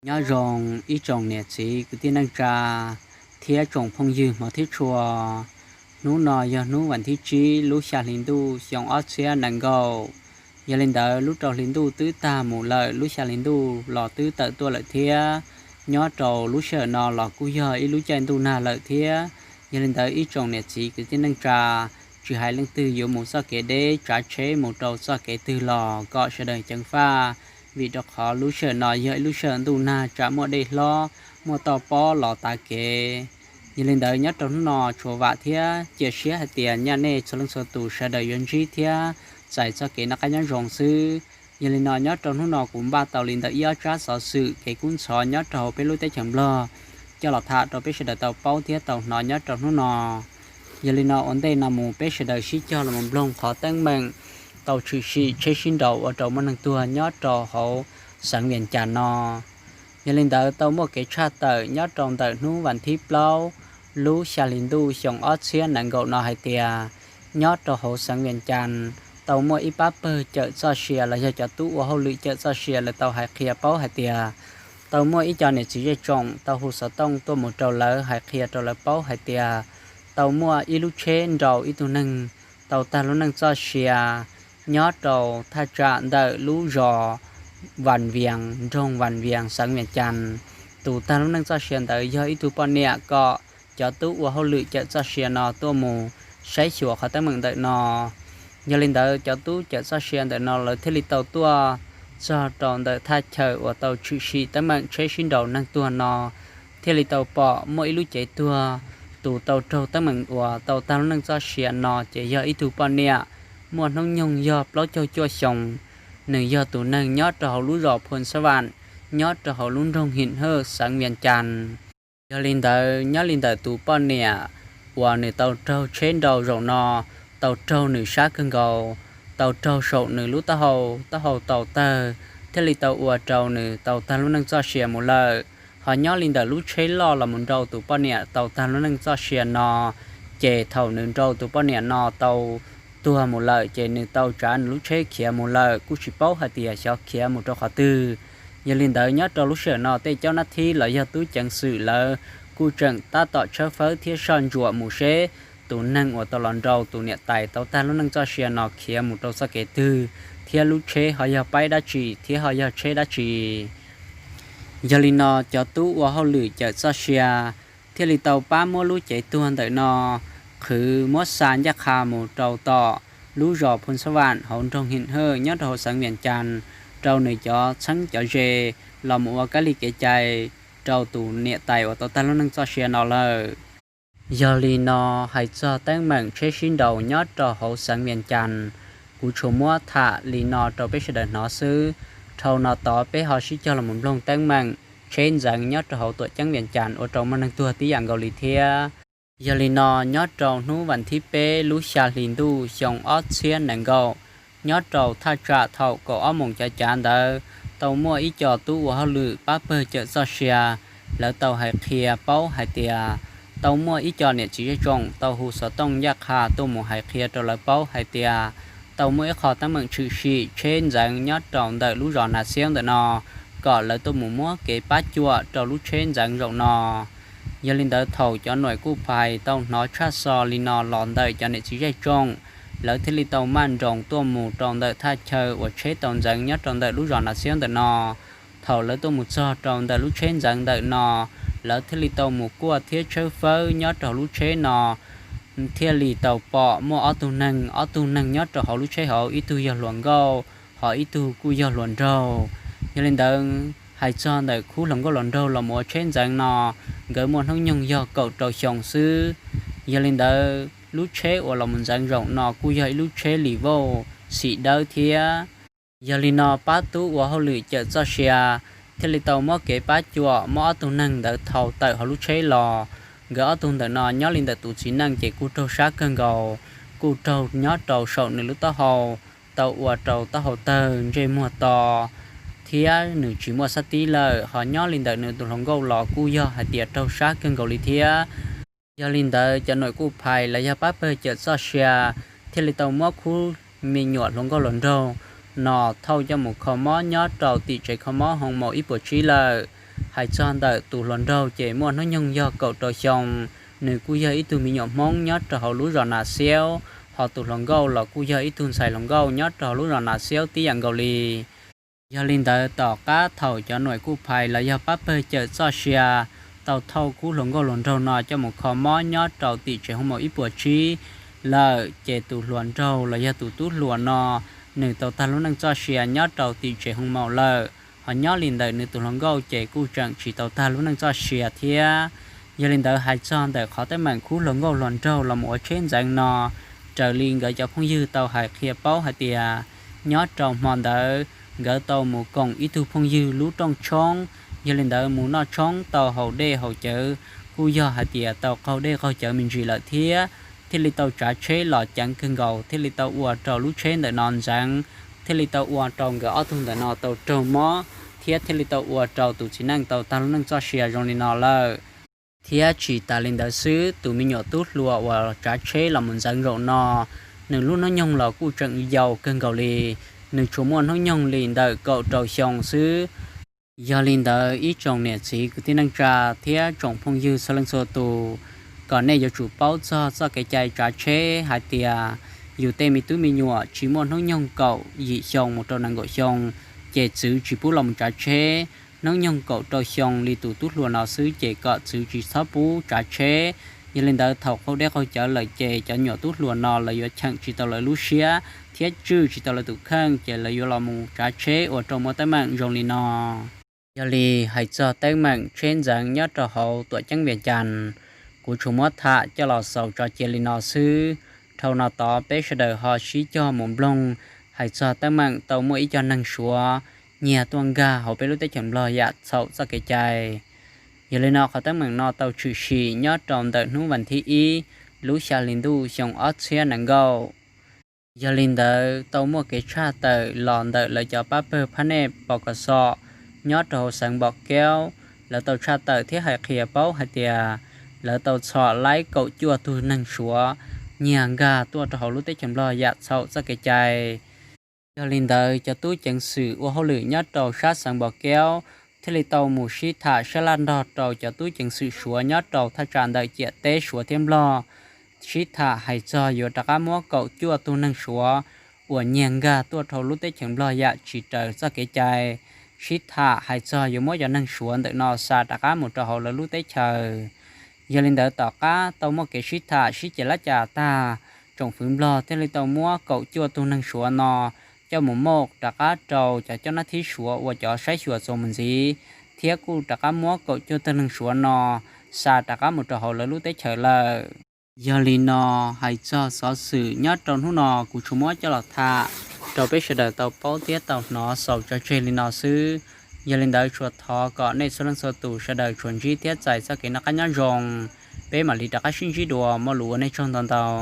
Nyob zoo ib tsoom niam txiv kwv tij neej tsa thiab tsoom phooj ywg hmov thiab tshua. Hnub no yog hnub vas thib tsib lub xya hli ntuj xyoo ob txhiab nees nkaum. Yog li ntawd lub rau hli ntuj twb tag mus lawm, lub xya hli ntuj los twb tawm tuaj lawm thiab. Nyob rau lub sij hawm no los kuj yog ib lub caij ntuj nag lawm thiab. Yog li ntawd ib tsoom niam txiv kwv tij neej tsa, tsis hais leej twg yuav mus txoj kev deb, tsav tsheb mus rau txoj kev twg los kom sawv daws ceev faj, vim rau qhov lub sij hawm no yog ib lub sij hawm ntuj nag tsam muaj dej hlob, muaj toj pob los tav kev. Yog li ntawd nyob rau hnub no tsuas vam thiab cia siab hais tias nyaj nej txhua leej txhua tus sawv daws yuav ntsib thiab txais txoj kev noj qab nyob zoo xwb. Yog li no nyob rau hnub no kuv npaj tau li ntawm ib ob tsab xov xwm kev kub ntxhov nyob rau hauv peb lub teb chaws Nplog coj los tham rau peb sawv daws tau paub thiab tau hnov nyob rau hnub no. Yog li no ua ntej no mus peb sawv daws sib cog los mus mloog qhov teeb meem tau tshwm sim tsheb sib nraus ua rau muaj neeg tuag nyob rau hauv xeev Vias Cas no. Yog li ntawd tau muaj kev tshaj tawm nyob rau ntawm hnub vas thib plaub lub xya hli ntuj xyoo ob txhiab nees nkaum no hais tias nyob rau hauv xeev Vias Cas tau muaj ib pab pawg cawm txoj sia los yog cov tub ua hauj lwm cawm txoj sia lawv tau hais qhia paub hais tias tau muaj ib co niam txiv zej tsoom tau hu xov tooj tuaj mus rau lawv hais qhia rau lawv paub hais tias tau muaj ib lub tsheb nrau ib tug neeg tau tag lub neej txoj sia nyob rau thaj tsam ntawm lub zos Vas Vias, nroog Vas Vias, xeev Vias Cas. Tus tag lub neej txoj sia ntawd yog ib tug poj niam kom cov tub ua hauj lwm cawm txoj sia no tuaj mus saib xyuas qhov teeb meem ntawm no. Yog li ntawd cov tub cawm txoj sia ntawm no lawv thiaj li tau tuaj txog rau ntawm thaj chaw uas tau tshwm sim teeb meem tsheb sib nraus neeg tuag no, thiaj li tau pom muaj ib lub cev tuag. Tus tau raug teeb meem uas tau tag lub neej txoj sia no ces yog ib tug poj niam muaj hnub nyoog yog plaub caug cuaj xyoos. Nws yog tus neeg nyob rau hauv lub zos Phoo Xab Vam, nyob rau hauv lub nroog Him Hawj, xeev Vias Cas. Yog li ntawd nyob li ntawm tus poj niam uas nws tau raug tsheb nrau zaum no, tau raug nws sab kawg nkaus, tau raug saum nws lub taub hau, taub hau tau tawg, thiaj li tau ua rau nws tau tag lub neej txoj sia mus lawm. Ho nyob li ntawm lub tsheb loj los mus nrau tus poj niam tau tag lub neej txoj sia no, ces thaum nws nrau tus poj niam no tau tuag mus lawm ces nws tau tsav nws lub tsheb khiav mus lawm, kuj tsis paub hais tias xyov khiav mus rau qhov twg. Yog li ntawd nyob rau lub sij hawm no tej caub nab thib los yog tub ceev xwm lawv kuj tseem tab tom tshawb fawb thiab soj ntsuam mus seb tus neeg uas tau los nrau tus niam tais tau tag lub neej txoj sia no khiav mus rau txoj kev twg, thiab lub tsheb ho yog paib dab tsi thiab ho yog tsheb dab tsi. Yog li no cov tub ua hauj lwm cawm txoj sia thiaj li tau pab muab lub cev tuag ntawm no qhwv muab xa ncaj qha mus rau tom lub zos Phoo Xab Vam hauv nroog Him Hawj nyob rau hauv xeev Vias Cas, rau nws cov txheeb cov ze los mus ua kab li kev cai rau tus niam tais uas tau tag lub neej txoj sia no lawm. Yog li no hais txog teeb meem tsheb sib nraus nyob rau hauv xeev Vias Cas, kuv tsuas muab tham li no rau peb sawv daws hnov xwb. Dhau no tod peb ho sib cog los mus mloog teeb meem tsheb ntxeev nyob rau hauv tuam ceeb Vias Cas ua rau muaj neeg tuag tib yam nkaus li thiab. Yog li no nyob rau hnub vas thib peb lub xya hli ntuj xyoo ob txhiab nees nkaum, nyob rau thaj tsam thaum kaum ob moos cav cav ntawd, tau muaj ib co tub ua hauj lwm pab pawg cawm txoj sia, lawv tau hais qhia paub hais tias tau muaj ib co niam txiv zej tsoom tau hu xov tooj ncaj qha tuaj mus hais qhia rau lawv paub hais tias tau muaj ib qho teeb meem tshwm sim tsheb ntxeev nyob rau ntawm lub zos Nas Xiab ntawm no, kom lawv tuaj mus muab kev pab cuam rau lub tsheb ntxeev zaum no. Yog li ntawd thaum cov nuam kuj phais tau hnov tshaj xo li no los ntawm cov niam txiv zej tsoom, lawv thiaj li tau maj nroos tuaj mus rau ntawm thaj chaw uas tsheb tau ntxeev nyob rau ntawm lub zos Nas Xiab ntawm no. Thaum lawv tuaj mus txog rau ntawm lub tsheb ntxeev ntawm no, lawv thiaj li tau mus kuaj thiab tshawb fawb nyob rau hauv lub tsheb no, thiaj li tau pom muaj ob tug neeg, ob tug neeg nyob rau hauv lub tsheb hauv, ib tug yog hluas nkauj, ho ib tug kuj yog hluas nraug. Yog li ntawd hais txog ntawm khub hluas nkauj hluas nraug los mus ua tsheb ntxeev no, nkawd muaj hnub nyoog yog kaum rau xyoo xwb. Yog li ntawd lub tsheb uas los mus ntxeev zaum no kuj yog ib lub tsheb li vauj xim dawb thiab. Yog li no pab tub ua hauj lwm cawm txoj sia thiaj li tau muab kev pab cuam muab ob tug neeg ntawd thau tawm hauv lub tsheb los. Nkawd ob tug ntawm no nyob li ntawm tus txiv neej ces kuj raug sab kawg nkaus, kuj raug nyob rau saum nws lub taub hau, tau ua rau taub hau tawg ntsej muag to, thiab nws tsis muaj sab tib lawm. Ho nyob li ntawm nws tus hluas nkauj los kuj yog hais tias raug sab kawg nkaus li thiab. Yog li ntawd cov nuam kuj phais los yog pab pawg cawm txoj sia thiaj li tau muab khub me nyuam hluas nkauj hluas nraug no thauj coj mus kho mob nyob rau tim tsev kho mob hoo maus ib puas tsib lawm. Hais txog ntawm tus hluas nraug ces muaj hnub nyoog yog kaum rau xyoo, nws kuj yog ib tug me nyuam Hmoob nyob rau hauv lub zos Nas Xiaub, ho tus hluas nkauj los kuj yog ib tug ntxhais hluas nkauj nyob rau hauv lub zos Nas Xiaub tib yam nkaus li. Yog li ntawd tom qab thaum cov nuam kuj phais los yog pab pawg cawm txoj sia tau thauj khub hluas nkauj hluas nraug no coj mus kho mob nyob rau tim tsev hoo maum ib puas tsib lawm, ces tus hluas nraug los yog tus tub hluas no nws tau tag lub neej txoj sia nyob rau tim tsev hoo maum lawm, ho nyob li ntawm nws tus hluas nkauj ces kuj tseem tsis tau tag lub neej txoj sia thiab. Yog li ntawd hais txog ntawm qhov teeb meem khub hluas nkauj hluas nraug los mus ua tsheb ntxeev no, raws li nkawd cov phooj ywg tau hais qhia paub hais tias, nyob rau hmo ntawd nkawd tau mus koom ib tug phooj ywg lub rooj tshoob, yog li ntawd mus noj tshoob tau haus dej haus cawv, kuj yog hais tias tau qaug dej qaug cawv me ntsis lawm thiab, thiaj li tau tsav tsheb los ceev kawg nkaus thiaj li tau ua rau lub tsheb ntawm no ntxeev, thiaj li tau ua rau nkawd ob tug ntawm no tau raug mob, thiab thiaj li tau ua rau tus txiv neej tau tag lub neej txoj sia zoo li no lawm. Thiab tsis tas li ntawd xwb, tus me nyuam tub hluas uas tsav tsheb los mus ntxeev zaum no, nws lub hnub nyoog los kuj tseem yau kawg nkaus li, nws tsuas muaj hnub nyoog li ntawm kaum rau xyoo xwb. Yog li ntawd ib tsoom niam txiv kwv tij neej tsa thiab tsoom phooj ywg txhua leej txhua tus, kom nej yuav tsum paub txog txoj kev cai tsav tsheb hais tias, yus tej me tub me nyuam tsis muaj hnub nyoog kaum yim xyoo mus rau nees nkaum xyoo, ces txwv tsis pub los mus tsav tsheb. Hnub nyoog kaum rau xyoo li tus tub hluas no xwb ces kom txwv tsis txhob pub tsav tsheb. Yog li ntawd thaum qaug dej qaug cawv lawm ces cov nyuam tub hluas no lawv yuav cheem tsis tau lawv lub siab thiab tswj tsis tau lawv tus kheej ces lawv yuav los mus tsav tsheb ua rau muaj teeb meem zoo li no. Yog li hais txog teeb meem tsheb ntxeev nyob rau hauv tuam ceeb Vias Cas, kuv tsuas muab tham coj los xaus tso cia li no xwb. Dhau no tod peb sawv daws ho sib cog mus mloog hais txog teeb meem tau muaj ib co neeg Suav nyiag tuaj nkag hauv peb lub teb chaws Nplog yam txhaum txoj kev cai. Yog li no qhov teeb meem no tau tshwm sim nyob rau ntawm hnub vas thib ib lub xya hli ntuj xyoo ob txhiab nees nkaum. Yog li ntawd tau muaj kev tshaj tawm los ntawm lawv cov pab pawg phab nej pos kom xom nyob rau hauv xeev Npom Keub, lawv tau tshaj tawm thiab hais qhia paub hais tias lawv tau txhom laib kaum cuaj tug neeg Suav nyiag nkag tuaj rau hauv lub teb chaws Nplog yam txhaum txoj kev cai. Yog li ntawd cov tub ceev xwm ua hauj lwm nyob rau sab xeev Npom Keub thiaj li tau mus sib tham sab laj nrog rau cov tub ceev xwm Suav nyob rau thaj tsam ntawm ciam teb Suav thiab Nplog, sib tham hais txog yuav rov qab muab kaum cuaj tug neeg Suav uas nyiag nkag tuaj rau lub teb chaws Nplog yam tsis raws txoj kev cai, sib tham hais txog yuav muab cov neeg Suav ntawm no xa rov qab mus rau hauv lawv lub teb chaws. Yog li ntawd tom qab tau muaj kev sib tham sib ceg lab cas tag, tsoom fwv Nplog thiaj li tau muab kaum cuaj tug neeg Suav no coj mus moj rov qab rau cov coj nab thib Suav ua cov saib xyuas txuas mus ntxiv, thiab kuj rov qab muab kaum cuaj tug neeg Suav no xa rov qab mus rau hauv lawv lub teb chaws lawm. Yog li no, hais txog xov xwm nyob rau hnub no kuv tsuas muab coj los tham rau peb sawv daws tau paub thiab tau hnov xaus tso tseg li no xwb. Yog li ntawd tsuas thov kom nej txhua leej txhua tus sawv daws tsuas ntsib thiab txais txoj kev noj qab nyob zoo, peb mam li rov qab sib ntsib dua, muaj lus ua nej tsaug ntau ntau.